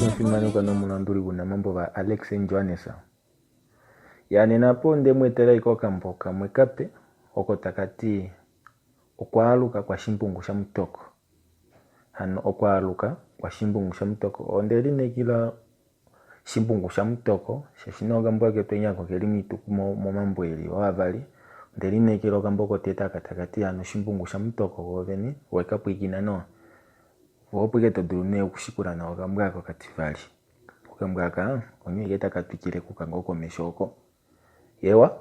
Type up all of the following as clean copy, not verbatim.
Omufimanekwa nomulanduli gunamambo va Alex Johannes. Ya nena po onde mu etela ike okambo kamwe kape oko taka ti Okwaaluka kwaShimbungu shaMutoko. Hano okwaaluka kwaShimbungu shaMutoko onde lineekela Shimbungu shaMutoko shaashi nee okambo ketu enya okeli momambo eli oavali. Onde lineekela okambo kotete aka taka ti hano Shimbungu shaMutoko koovene weka pwiikina nawa. Ove opo ike to dulu nee okushikula nawa okambo aka okativali. Okambo aka onghee ike taka twikile okuka ngoo komesho oko. Eewa,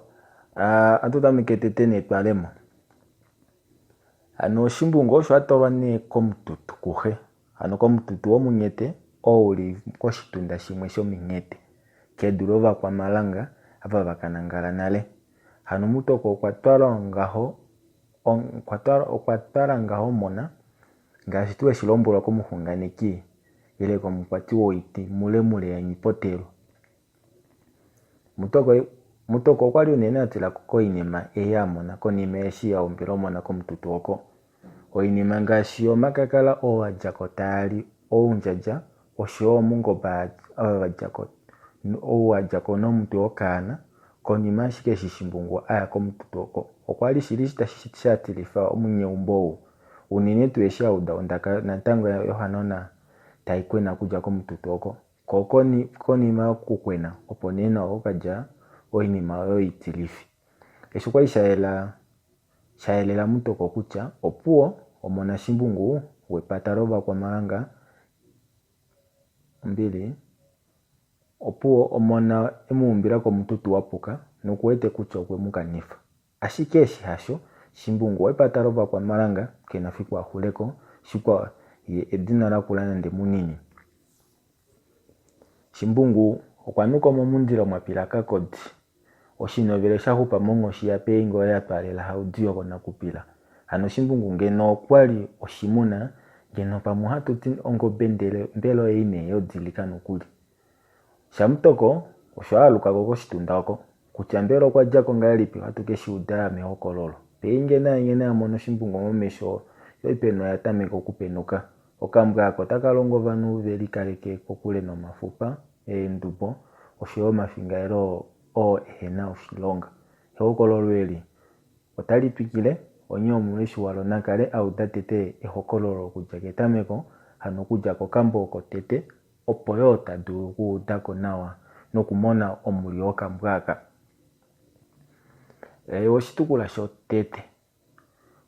ohatu tameke tete netwalemo. Hano Shimbungu osho a twalwa nee komututu kuxe. Hano komututu womunyete oo uli koshitunda shimwe shominghete kedu lovakwamalanga ava va ka nangala nale. Hano Mutoko okwa twalwa ngaho okwa twala ngaho omona ngaashi tuu eshi lombwelwa komuxunganeki ile komukwati woiti mulemule yaNghipotelo. Mutoko okwa li unene a tila koinima ei a mona konima eshi a umbila omona komututu oko. Oinima ngaashi omakakala oo a dja ko taa li oundjadja oshoyo omungoba ou a dja ko nomutwe wokaana konima ashike eshi Shimbungu a ya komututu oko. Okwa li shili sha tilifa omunyeumbo ou, unene tuu eshi a uda ondaka natango yohanona tai kwena okudja komututu oko. Ko konima yokukwena opo nee nawa kwa ka dja oinima oyo itilifi. Eshi okwali sha yela sha yelela Mutoko kutya opuwo omona Shimbungu wepata lovakwamalanga ombili opuwo omona e mu umbila komututu wa puka noku wete kutya okwe mu kanifa. Ashike eshi hasho, Shimbungu wepata lovakwamalanga ke na fiku a xule ko, shikwao ye edina lakula nande munini. Shimbungu okwa nuka momundilo mwa pila kakodi. Oshinovele sha xupa monghoshi yaPeinge oyo ya twaalela Haudiyo konakupila. Hano Shimbungu ngeno okwa li oshimuna, ngeno pamwe ohatu ti ongobe ndele mbela oye ine yodilika nokuli. Shamutoko osho a aluka ko koshitunda oko. Kutya mbela okwa dja ko ngahelipi ohatu ke shi uda mehokololo. Peinge naye nghene a mona oshimbungu momesho yoipenwa oya tameka okupenuka. Okambwa aka otaka longo ovanhu ve likaleke kokule nomafupa, eendubo oshoyo omafingaelo oo ehe na oshilonga. Ehokololo eli otali twikile, onghee omuleshi walo na kale a uda tete ehokololo okudja ketameko, hano okudja kokambo oko tete, opo yoo ta dulu okuuda ko nawa nokumona omulyo wokambwa aka. Oshitukulwa shotete.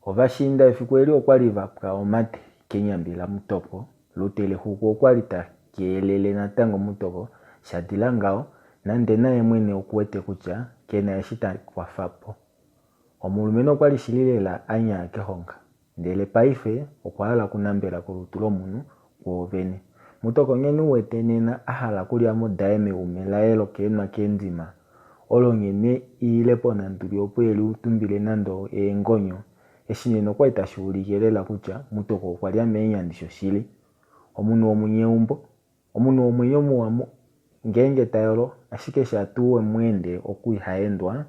Ovashiinda efiku eli okwali va pwa omate kenyambi laMutoko. Lutelexuku okwali ta keelele natango Mutoko sha dila ngaho nande naye mwene okuwete kutya kena eshi ta kwafa po. Omulumenhu okwali shili lela a nyaa kehonga. Ndele paife okwa hala okunambela kolutu lomunhu kwoovene. Mutoko nghene u wete nena a hala okulya mo daye meume laye lokeenwa keendima olo nghene i ile ponanduli opo e li utumbile nande eengonyo. Eshi nena okwali tashi ulike lela kutya Mutoko okwa lya meenyandi shoshili. Omunhu womunyeumbo. Omunhu womwenyo muwa ngeenge ta yolo, ashike shaa tuu we mu ende oku iha endwa,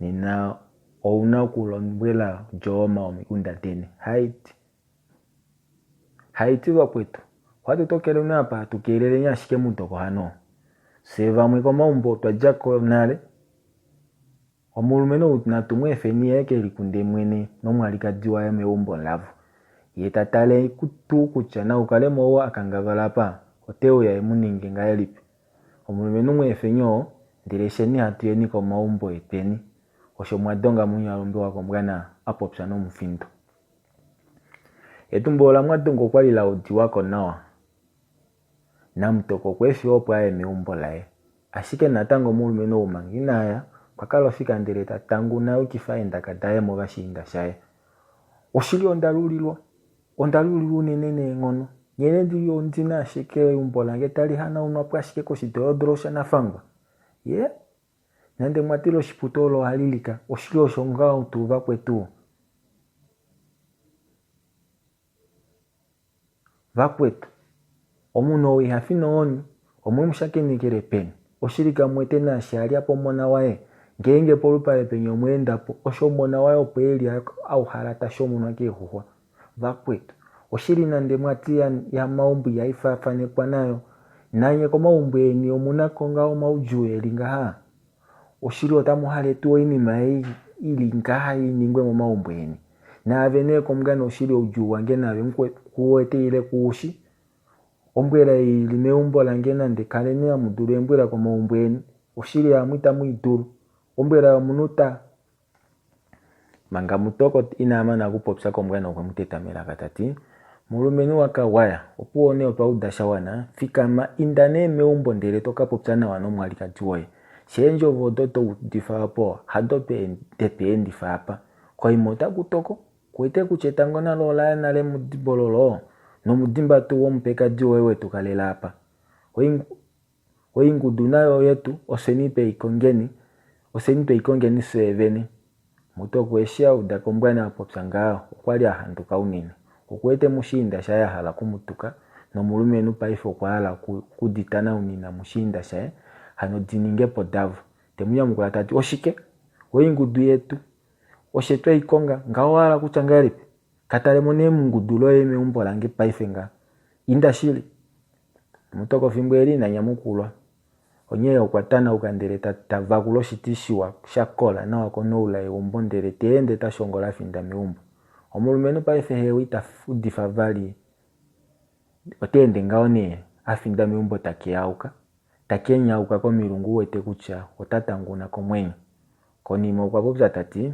nena ou na okulombwela Jooma womikunda deni. Haiti. Haiti vakwetu, ohatu tokeleni apa hatu keeleleni ashike mutoko hano. Fye vamwe komaumbo otwa dja ko nale. Omulumenhu ou natu mu efeni e ke likunde mwene nomwalikadi waye meumbo lavo. Ye ta tale tuu kutya Naukalemo ou a kangavala apa, ote uya e mu ninge ngahelipi. Omulumenhu mu efeni oo, ndele fyeni hatu yeni komaumbo etweni. Osho Mwadonga Munyalombe waKombwana a popya nomufindo. Etumbulo laMwadonga okwa li la udiwa ko nawa. Namutoko okwa efiwa opo a ye meumbo laye. Ashike natango omulumenhu ou manga ina ya, okwa kala ofika ndele ta tanguna a yukifa eendaka daye movashiinda shaye. Oshili onda lulilwa. Onda lulilwa unene neenghono. Nghene ndi li ondi na ashike eumbo lange tali hanaunwa po ashike koshidolodolo shanafangwa. Ye, nande mwa tile oshiputu olo ohali lika, oshili osho ngaho tuu vakwetu? Vakwetu, omunhu ou iha fi nohoni, omwe mu shakenekele peni? Oshili kamu wete naashi a lya po omona waye? Ngeenge polupale penya omwa enda po, osho omona waye opo e li a uhala ta shomonwa keexuxwa. Vakwetu, oshili nande mwa ti yamaumbo ihai faafanekwa nayo, nanye komaumbo eni omu na ko ngaho omaudjuu e li ngaha? Oshili otamu hale tuu oinima ei i li ngaha i ningwe momaumbo eni? Naave nee komungane oshili oudjuu wange naave ku wete ile ku ushi? Ombwela ei i li meumbo lange nande kaleni hamu dulu eembwela komaumbo eni, oshili hamu itamu i dulu. Ombwela yomunhu ta Manga Mutoko ina mana okupopya Kombwana okwe mu teta melaka ta ti, Mulumenhu waKagwaya, opuwo nee otwa uda sha wana, fikama, inda nee meumbo ndele to ka popya nawa nomwalikadi woye. Sha eendjovo odo to udifa opo hado de tu endifa apa. Koima otaku toko, ku wete kutya etango nalo ola ya nale mudibololo, nomudimba tuu womupekadi woye we tu kalela apa. Oingudu nayo oyetu, ofyeni twei kongeni, ofyeni twei kongeni fyee vene. Mutoko eshi a uda Kombwana a popya ngaho, okwa li a handuka unene. Oku wete mushiinda shaye a hala oku mu tuka, nomulumenhu paife okwa hala oku di tanaunina mushiinda shaye, hano di ninge po davo. Te mu nyamukula ta ti, Oshike? Oingudu yetu. Oshe twei konga, ngaho owa hala kutya ngahelipi? Ka tale mo nee mungudu loye meumbo lange paife nga. Inda shili. Mutoko fimbo eli ina nyamukulwa. Onghee okwa tanauka ndele ta ta vakula oshiti shiwa sha kola nawa konoula yeumbo ndele ta ende ta shongola a finda meumbo. Omulumenhu paife hewa ita udifa vali ota ende ngaho nee a finda meumbo ta keyauka, ta kenyauka komilungu u wete kutya ota tanguna komwenyo. Konima okwa popya ta ti,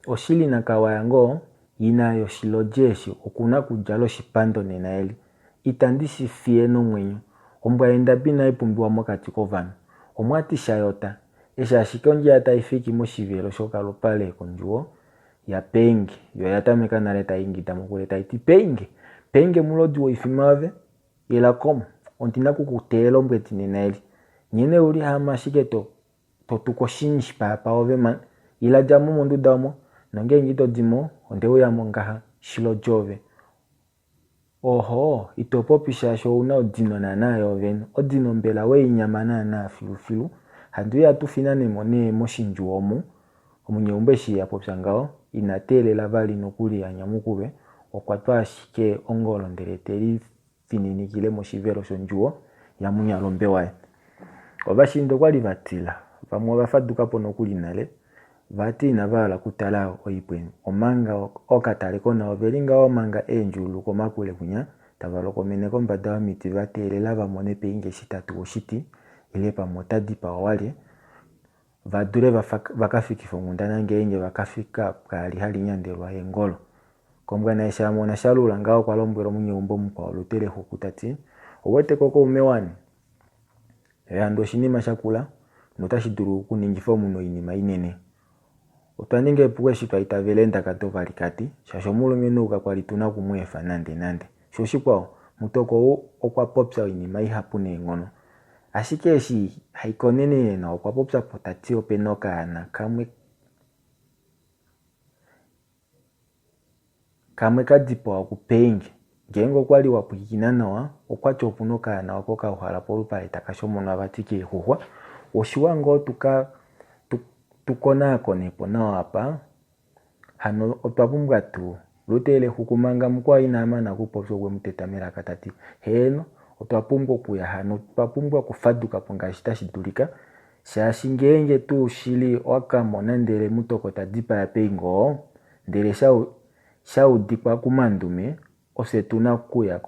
Oshili nakawaya ngoo, ina yoshilodje eshi okuna okudjala oshipando nena eli. Itandi shi fiye nomwenyo. Ombwa yendabi inai pumbiwa mokati kovanhu. Omwati shayota, eshi ashike ondjila tai fiki moshivelo shokalupale kondjuwo yaPeenge, yo oya tameka nale tai ingida mokule tai ti, Peenge! Peenge mulodi woifima ove! Ila kom, ondi na oku ku teyela ombwedi nena eli. Nghene u li haame ashike to to tuka oshindji paapa ove man. Ila dja mo monduda omo, nongeenge ito di mo, onde uya mo ngaha, shilodje ove. Ohoo, ito popi shaashi ou na odino naanaa yoovene. Odino mbela we i nyama naanaa filufilu? Handi uya tu finane mo nee moshindjuwo omu. Omunyeumbo eshi a popya ngaho, ina teelela vali nokuli a nyamukulwe, okwa twa ashike ongolo ndele te li fininikile moshivelo shondjuwo yamunyalombe waye. Ovashiinda okwa li va tila, vamwe ova faduka po nokuli nale, vati inava hala okutala oipwe omanga okatalekona ove li ngaho manga eendjuulu komakule kwinya tava lokomene kombada yomiti va teelela va mone Peinge eshi ta tu oshiti ile pamwe ota dipawa walye va dule va ka fikife onghundana ngeenge va ka fika pwaali hali nyandelwa eengolo. Kombwana eshi a mona sha lula ngaho okwa lombwela omunyeumbo mukwao Lute Lexuku ta ti, Ou wete ko kaume wani? Ehandu oshinima sha kula notashi dulu okuningifa omunhu oinima inene. Otwa ninga epuko eshi twa itavela eendaka dovalikadi, shaashi omulumenhu ou kakwa li tu na oku mu efa nandenande. Sho oshikwao, Mutoko ou okwa popya oinima ihapu neenghono. Ashike eshi haikonenene nawa okwa popya po ta ti ope na okaana kamwe Kamwe ka dipawa kuPeenge. Ngeenge okwa li wa pwilikina nawa, okwa ti opu na okaana oko ka uhala polupale taka shomonwa vati keexuxwa. Oshiwa ngoo tu ka tu konaakone po nawa apa. Hano otwa pumbwa tuu. Luteele xuku manga mukwao ina mana okupopya okwe mu teta melaka ta ti, Heeno, otwa pumbwa okuya hano otwa pumbwa okufaduka po ngaashi tashi dulika, shaashi ngeenge tuu shili owa ka mona ndele mutoko ta dipaya Peingo oo, ndele sha sha udikwa kuMandume, ofye tu na kuya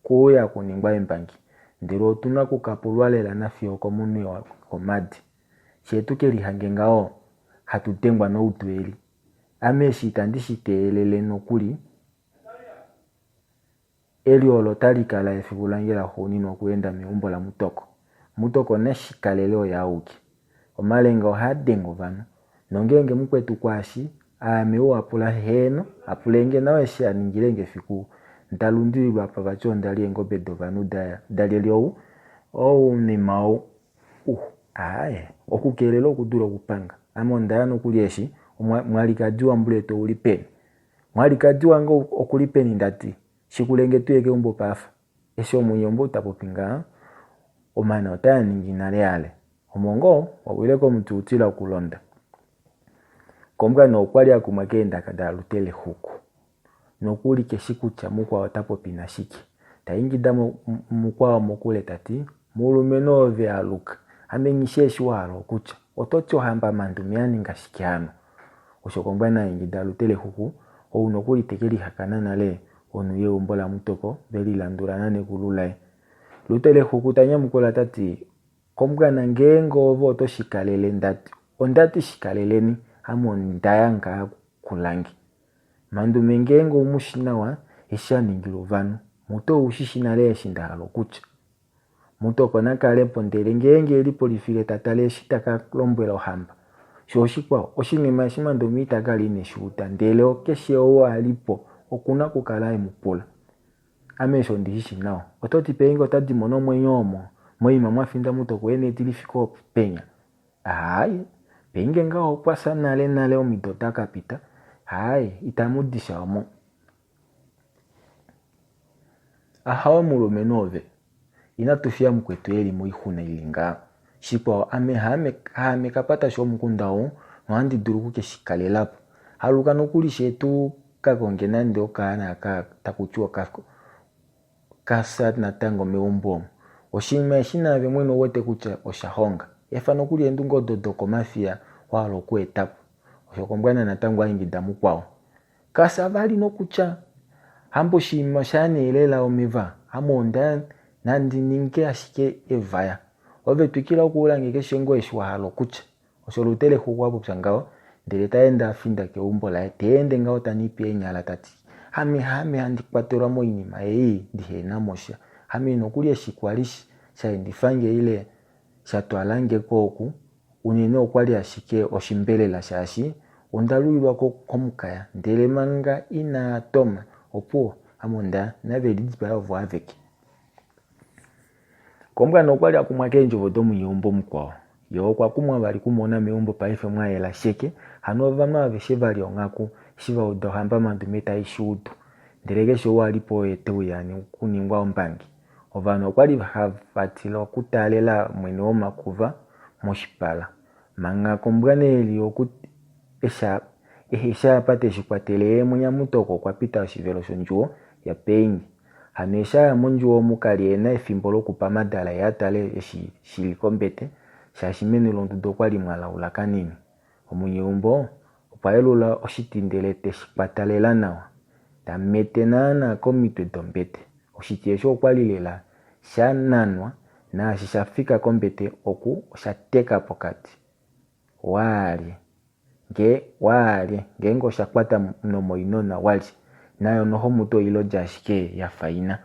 kuuya kuningwa eembangi, ndele otu na kukapulwa lela nafiyo okomunwe wokomadi. Fyee tu ke lihange ngaho hatu dengwa noudu eli. Ame eshi itandi shi teelele nokuli. Eli olo tali kala efiku lange laxuuninwa okuenda meumbo laMutoko. Mutoko neshi kalele oye auke. Omalenga ohaa denge ovanhu. Nongeenge mukwetu kwaashi, aame ou a pula heeno, a pulenge nawa eshi a ningilenge efiku nda lundililwa apa vati onda li eengobe dovanhu da da lyelye ou, ounima ou. Uh, aaye, okukeelela okudula okupanga. Ame onda ya nokuli eshi, omwa, mwalikadi wambuletu ouli peni? Mwalikadi wange oku li peni ndati? Shikulenge tuye keumbo paafa. Eshi omunyeumbo ta popi ngaha, omana otaa ningi nale ale. Omo ngoo wa wile komuti utila okulonda. Kombwana okwa li a kumwa keendaka daLutele-xuku. Nokuli ke shi kutya mukwao ota popi nashike. Ta ingida mukwao mokule ta ti, Mulumenhu ove aluka, ame nghi shi eshi wa hala okutya. Oto ti ohamba Mandume ya ninga shike hano? Osho Kombwana a ingida Lutele-xuku, ou nokuli te ke lihakana nale onhu yeumbo laMutoko ve lilandula nanekulu laye. Lutele-xuku ta nyamukula ta ti, Kombwana ngeenge ove oto shi kalele ndati, onda ti shi kaleleni, ame onda ya ngaa kulange. Mandume ngeenge ou mu shi nawa eshi a ningila ovanhu, mutu ou shi shi nale eshi nda hala okutya. Mutoko na kale po ndele ngeenge e lipolifile ta tale eshi ta ka lombwela ohamba. Sho oshikwao, oshinima eshi Mandume ita kala ine shi uda ndele keshe ou a li po oku na okukala e mu pula. Ame eshi ondi shi shi nawa. Oto ti penge ota di mo nomwenyo omo moima mwa finda Mutoko e na etilifiko penya? Aaye, penge ngaho okwa fya nale nale omido da ka pita. Aaye, itamu di sha omo. Ahawe mulumenhu ove, inatu fiya mukwetu e li moixuna i li ngaha. Shikwao, ame haame, haame kapatashu womukunda ou, nohandi dulu oku ke shi kalela po. Haluka nokuli she tu ka konge nande okaana aka taku tiwa ka fya natango meumbo omu. Oshinima eshi naave mwene ou wete kutya osha honga. Efa nokuli eendunge odo dokomafiya wa hala okueta po. Osho Kombwana natango a ingida mukwao. Kasa vali nokutya, Hamba oshinima sha nee lela omeva, ame onda nandi ninge ashike evaya. Ove twikila okuula nge keshe ngoo eshi wa hala okutya. Osho Lutele-xuku a popya ngaho, ndele ta ende a finda keumbo laye, ta ende ngaho ta nipi eenyala ta ti, Ame haame handi kwatelwa moinima ei ndihe na mo sha. Ame nokuli eshi kwa li sha endifa nge ile sha twala nge ko oku, unene okwa li ashike oshimbelela shaashi onda lwilwa ko komukaya ndele manga inaa toma, opuwo, ame onda nave lidipaya ovo aveke. Kombwana okwa li a kumwa keendjovo domunyeumbo mukwao. Ye okwa kumwa vali kumona meumbo paife mwa yela sheke, hano ovanhu aveshe va li onghaku eshi va uda ohamba Mandume tai shi udu. Ndele keshe ou a li po oye te uya okuningwa ombangi. Ovanhu okwa li hava tila okutaalela mwene womakuva moshipala. Manga Kombwana e li oku ehe shi apa te shi kwatele ye Munyamutoko okwa pita oshivelo shondjuwo yaPeingi. Hano eshi a ya mondjuwo omu ka li e na efimbo lokupamadala ye a tale eshi shi li kombete, shaashi meni londuda okwa li mwa laula kanini. Omunyeumbo okwa yelula oshiti ndele te shi kwata lela nawa, ta mete naanaa komitwe dombete. Oshiti eshi okwa li lela sha nanwa, naashi sha fika kombete oku osha teka pokati. Waalye. Nge, waalye, ngeenge osha kwata nomoinona walye. Nayo noho mutu oilodja ashike ya fa ina.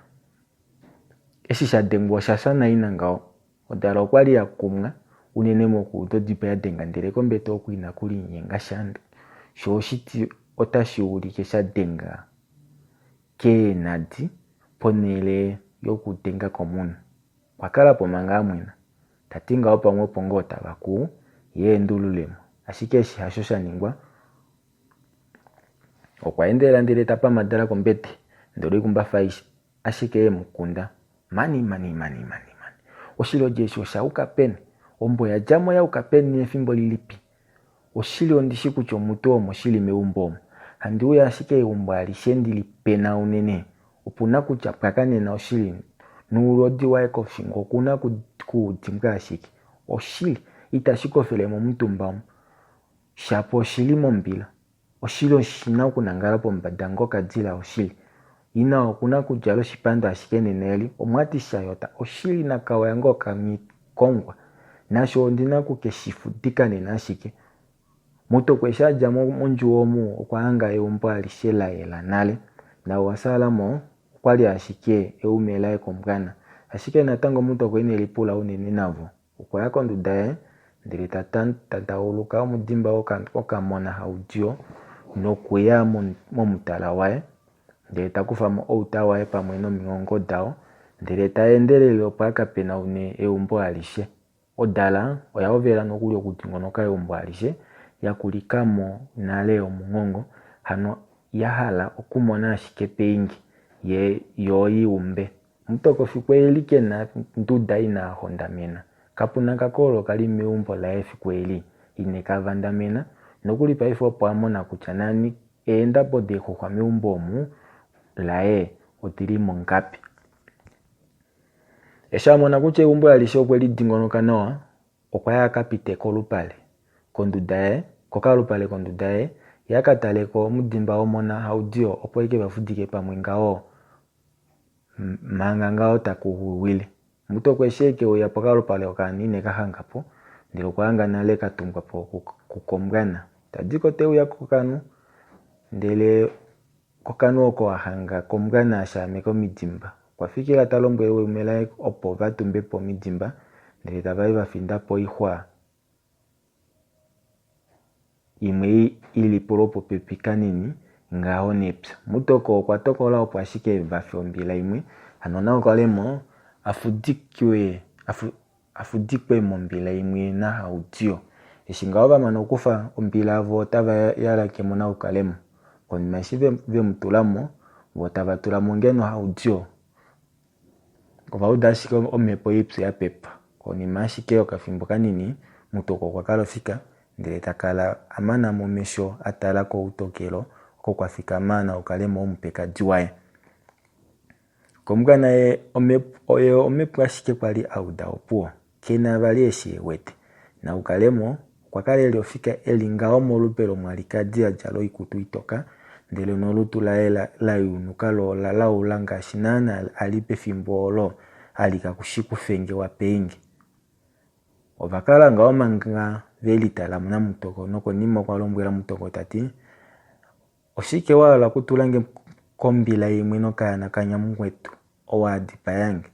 Eshi sha dengwa osha fya naina ngaho. Odala okwa li ya kumwa unene mokuuda odibo ya denga ndele kombete oku inaku linyenga sha sho oshiti otashi ulike sha denga keenhadi ponhele yokudenga komunhu. Okwa kala po manga a mwena, ta ti ngaho pamwe opo ngoo tava kuu ye a endulule mo, ashike eshi hasho sha ningwa. Okwa endelela ndele ta pamadala kombete ndele oikumbafa ashike ye mu kunda. Mani, mani, mani, mani, mani. Oshilodja eshi osha yuka peni? Ombwa oya dja mo ya yuka peni nefimbo lilipi? Oshili ondi shi kutya omutu omo shili meumbo omu. Handi uya ashike eumbo alishe ndi li penaunene. Opu na kutya pwaka nena oshili noulodi waye koshingo oku na ku u dimbwa ashike. Oshili, itashi kofele momutumba omu. Shapo oshi li mombila. Oshili oshi na okunangala pombada ngokadila oshili. Ina oku na okudjala oshipando ashike nena eli omwati sha yota oshili nakawaya ngoo kamikongwa. Nasho ondi na oku ke shi fudika nena ashike. Mutoko eshi a dja mo mondjuwo omu okwa hanga eumbo alishe la yela nale. Nau a saala mo okwa li ashike eume laye kombwana. Ashike natango Mutoko ine lipula unene navo. Okwa ya konduda yaye ndele ta tatauluka omudimba wokamona haudiyo nokuya momutala waye, ndele ta kufa mo outa waye pamwe nomihongo dao, ndele ta endelele opo a ka penaune eumbo alishe. Odala oya hovela nokuli okudingonoka eumbo alishe, ya kulika mo nale omunghongo, hano ya hala okumona ashike Peingi. ye yo i umbe. Mutoko fiku eli ke na nduda ina hondamena. Kapu na kakoolo kali meumbo laye fiku eli ine ka vandamena. Nokuli paife opo a mona kutya nani eendabo deexuxwa meumbo omu laye odi li mo ngapi. Eshi a mona kutya eumbo alishe okwe li dingonoka nawa, okwa ya a ka pite kolupale konduda yaye, kokalupale konduda yaye, ye a ka tale ko omudimba womona Haudiyo opo e ke va fudike pamwe ngaho manga ngaho taku wiwile. Mutoko eshi e ke uya pokalupale okaana ine ka hanga po, ndele okwa hanga nale ka tumbwa po kukombwana. Ta di ko te uya kokanhu, ndele Kokanhu oko a hanga kombwana a shaameka omidimba. Okwa fikila ta lombwele weume laye opo va tumbe po omidimba ndele tava i va finda poixwa imwe i li po lwopopepi kanini ngaho nepya. Mutoko okwa tokola opo ashike va fe ombila imwe hano Naukalemo a fudikwe a fudikwe mombila imwe naHaudiyo. Eshi ngaho va mana okufa ombila yavo otava yalake mo Naukalemo. Konima eshi ve mu tula mo, vo tava tula mo ngeno Haudiyo. Ova uda ashike omhepo ipyu ya pepa. Konima ashike yokafimbo kanini, Mutoko okwa kala ofika, ndele ta kala a mana mo omesho a tala koutokelo oko kwa fikama Naukalemo womupekadi waye. Kombwa naye oye omhepo ashike kwali a uda opuwo. Ke na vali eshi e wete. Naukalemo okwa kala e li ofika e li ngaho molupe lomwalikadi a djala oikutu itoka, ndele nolutu laye la yuunuka lo ola laula ngaashi naana a li pefimbo olo a lika kuShikufenge waPeinge. Ova kala ngaho manga ve litala naMutoko nokonima okwa lombwela Mutoko ta ti, Oshike wa hala okutula nge kombila imwe nokaana kanyamukwetu, ou a dipaya nge?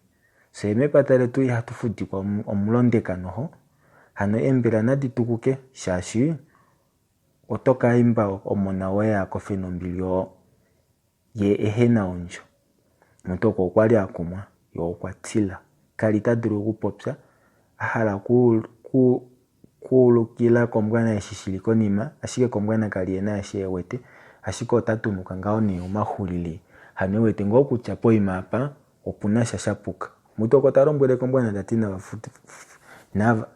Fyee mepata letu ihatu fudikwa omulondeka noho. Hano eembila nadi tukuke, shaashi oto ka imba omona woye a kofe nombili oo ye ehe na ondjo. Mutoko okwa li a kumwa, ye okwa tila. Ka li ta dulu okupopya, a hala okuulukila kombwana eshi shi li konima, ashike kombwana ka li e na eshi e wete, ashike ota tunuka ngaho nee omaxulili. Hano e wete ngoo kutya poima apa opu na sha sha puka. Mutoko ta lombwele kombwana ta ti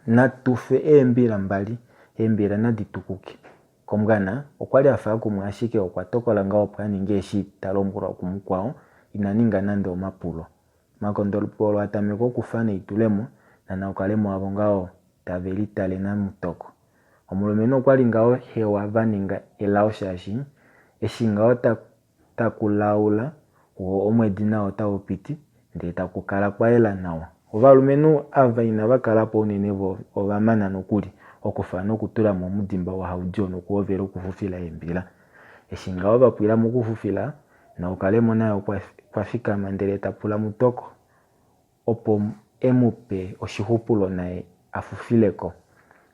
natu fe eembila mbali, eembila nadi tukuke. Kombwana okwa li a fa a kumwa ashike okwa tokola ngaho opo a ninge eshi ta lombwelwa kumukwao, ina ninga nande omapulo. Makondopolo a tameka okufa neitulemo, naNaukalemo wavo ngaho tave litale naMutoko. Omulumenhu okwali ngaho hewa va ninga elao shaashi eshi ngaho taku laula woo omwedi nao otau piti ndee taku kala kwa yela nawa. Ovalumenhu ava inava kalapo unene vo ova mana nokuli okufa nokutula mo omudimba waHaudiyo nokuhovela okufufila eembila. Eshi ngaho va pwila mokufufila, Naukalemo naye okwa fikama ndele ta pula Mutoko opo e mu pe oshixupulo naye a fufile ko.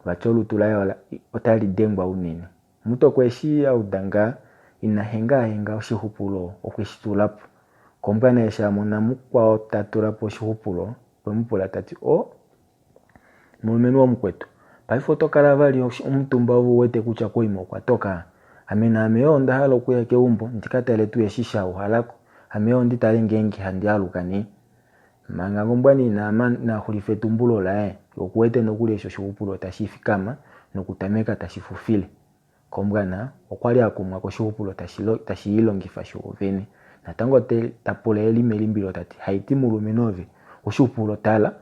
Vati olutu laye otali dengwa unene. Mutoko eshi a uda ngaa, ina hengaahenga oshixupulo okwe shi tula po. Kombwana eshi a mona mukwao ta tula po oshixupulo, okwe mu pula ta ti, O! Mulumenhu womukwetu, paife oto kala vali omutumba ove u wete kutya koima okwa toka? Ame naame yoo onda hala okuya keumbo ndi ka tale tuu eshi sha uhala ko, ame yoo ndi tale ngeenge handi aluka nee. Manga Ngombwani ina xulifa etumbulo laye, ye okuwete nokuli eshi oshixupulo tashi fikama nokutameka tashi fufile. Kombwana okwa li a kumwa koshixupulo tashi i longifa shoovene. Natango ta pula e li melimbilo ta ti, Haiti mulumenhu ove, oshixupulo tala,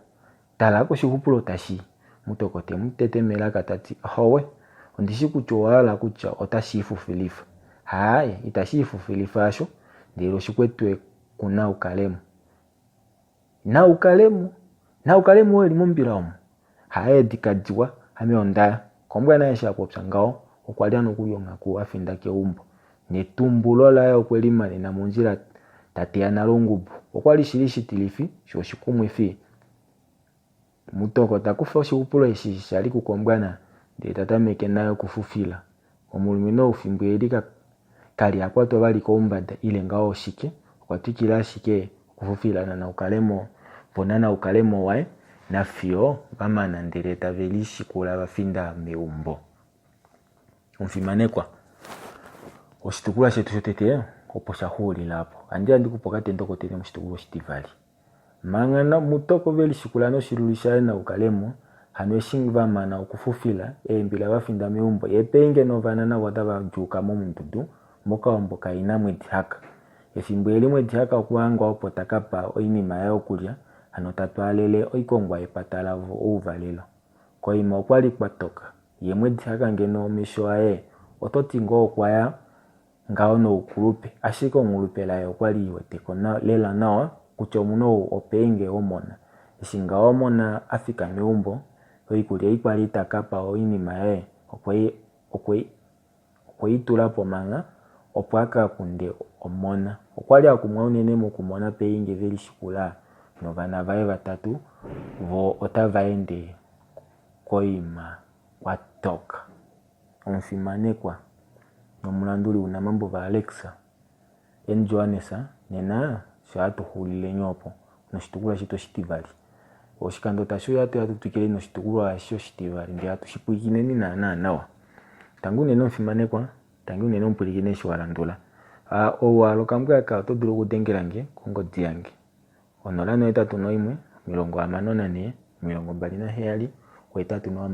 tala koshixupulo tashi. Mutoko te mu tete melaka ta ti, Ahowe, ondi shi kutya owa hala kutya otashi ifufilifa. Haaye, itashi ifufilifa hasho, ndele oshikwetwe ku na u kale mo. Na u kale mo? Na u kale mo e li mombila omo? Haye dika diwa, ame onda ya. Kombwana eshi a popya ngaho, okwa lya nokuli onghaku a finda keumbo. Netumbulo laye okwe li manena mondjila ta teya nale ongubu. Okwa li shili shitilifi, sho oshikumwifi. Mutoko ta kufa oshixupulo eshi sha li kuKombwana ndele ta tameke naye okufufila. Omulumenhu ou fimbo e li ka li a kwatwa vali koumbada ile ngaho oshike, okwa twikila ashike okufufila naNaukalemo po naNaukalemo waye nafiyo va mana ndele tave lishikula va finda meumbo. Omufimanekwa, oshitukulwa shetu shotete opo sha xuulila opo. Ohandi ya ndi ku pe okatendo kotete moshitukulwa oshitivali. Manga na Mutoko ve lishikula noshiluli shaye Naukalemo, hano eshi va mana okufufila, eembila va finda meumbo, ye Peinge novana navo otava djuuka mo mondudu mokaombo kaina Mwedihaka. Efimbo eli Mwedihaka okwa hangwa opo ta ka pa oinima yaye okulya, hano ta twaalele oikongwa yepata lavo ouvalelo. Koima okwa li kwa toka, ye Mwedihaka ngeno omesho aye oto ti ngoo okwa ya ngaho noukulupe, ashike omulupe laye okwa li weteko lela nawa kutya omunhu ou oPeinge womona. Eshi ngaho omona a fika meumbo, oikulya ei kwali ta ka pa oinima yaye okwe okwe i tula po mangha opo a ka kunde omona. Okwa li a kumwa unene mokumona Peinge ve lishikula novana vaye vatatu vo otava ende koima kwa toka. Omufimanekwa nomulanduli wunamambo vaAlex N Johannes, nena sho hatu xulileni opo noshitukulwa shetu oshitivali. Oshikando tashi uya ohatu ya tu twikileni noshitukulwa eshi oshitivali ndele hatu shi pwilikineni naana nawa. Tangi unene omufimanekwa, tangi unene omupwilikini eshi wa landula. Ou wa hala okambo aka oto dulu okudengela nge kongodi yange. 081 64 27 861 ano 081 64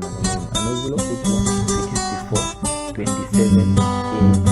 27 861.